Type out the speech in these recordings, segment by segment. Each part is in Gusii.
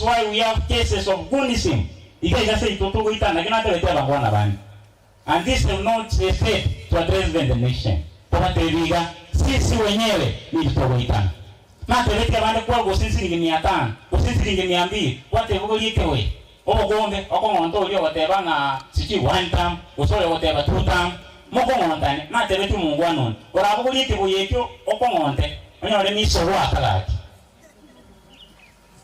Why we have cases of goonism iga iga seito togoitana naki natebeti abangwana bande and this have not the state to address even the nation kobatebi iga sisi wenyewe ninto togoitana natebeti abande kwa gose nsiringi mia tano gose nsiringi mia mbili gwatebi bogoria ekegoye obokombe okong'onta oria ogoteba ng'a sijui one term gose oyo ogoteba two term mokong'ontane natebeti omongwana one orabogorie ekegoye ekio okong'onte onyore miso goaka gaki.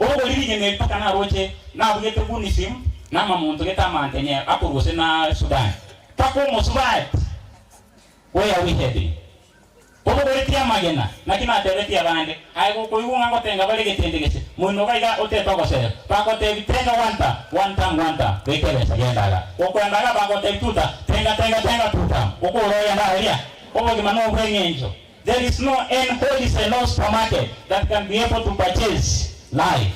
Obogori rigena eri mpaka naroche nabugete Gunisim na amamonto gete amantenye akorwa gose na Sudan mpaka omosubati where are we heading? Obogoretie amagena naki natebetie abande aye gokoigwa ng'a ngotenga bare egetende gese moino iga iga otete ogosera bagotebi tenga one term one term one term beka ebesa genda iga gokoenda iga bagotebi two term tenga tenga tenga two term okore oyende aria obogima nobweng'encho There is no any wholesale or supermarket that can be able to purchase life.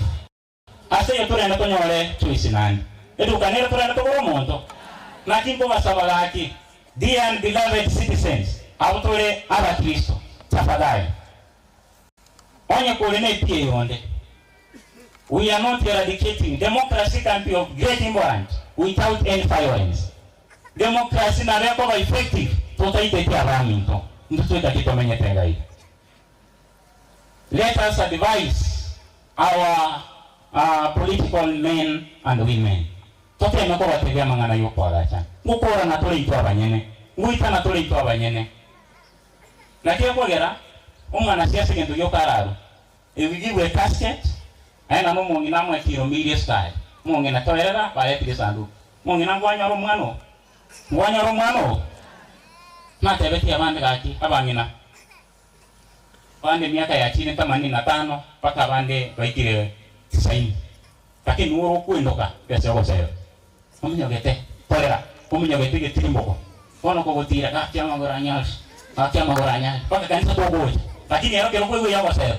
Ase eyio torende tonyore choice naende. Eduka nere torende togore omonto. Naki nkobasaba gaki, dear and beloved citizens, abwo tore abakristo, tafadhali, onye kore ne PA onde, we are not eradicating, democracy can be of great importance without any violence. Democracy nabo ekoba effective totaiteti abaminto intwe twetaki tomenyete iga iga. Let us advise our political men and women toteme kobatebia amang'ana yokoagachana. Ngokorana tore intwe abanyene, ngoitana tore intwe abanyene. Naki ekogera omwanasiasa egento gioka ararwe, Ebigigwe ecasket, aye na nomong'ina amwetiromirie esukari. Omong'ina, Toerera, baretire esanduku. Omong'ina, Nkwanyora omwana oo? Nkwanyora omwana oo? Natebetie abande gaki, abang'ina bande emiaka yachire themanini na tano mpaka abande baikire tisaini. Lakini nigo ore okwendoka besa yogosera. Ominyogete korera, ominyogete getirimboko. Bono kogotira, gaki amagoro anyare, gaki amagoro anyare, mpaka kanisa togocha. Lakini ero kero kwaigwa eyogosera.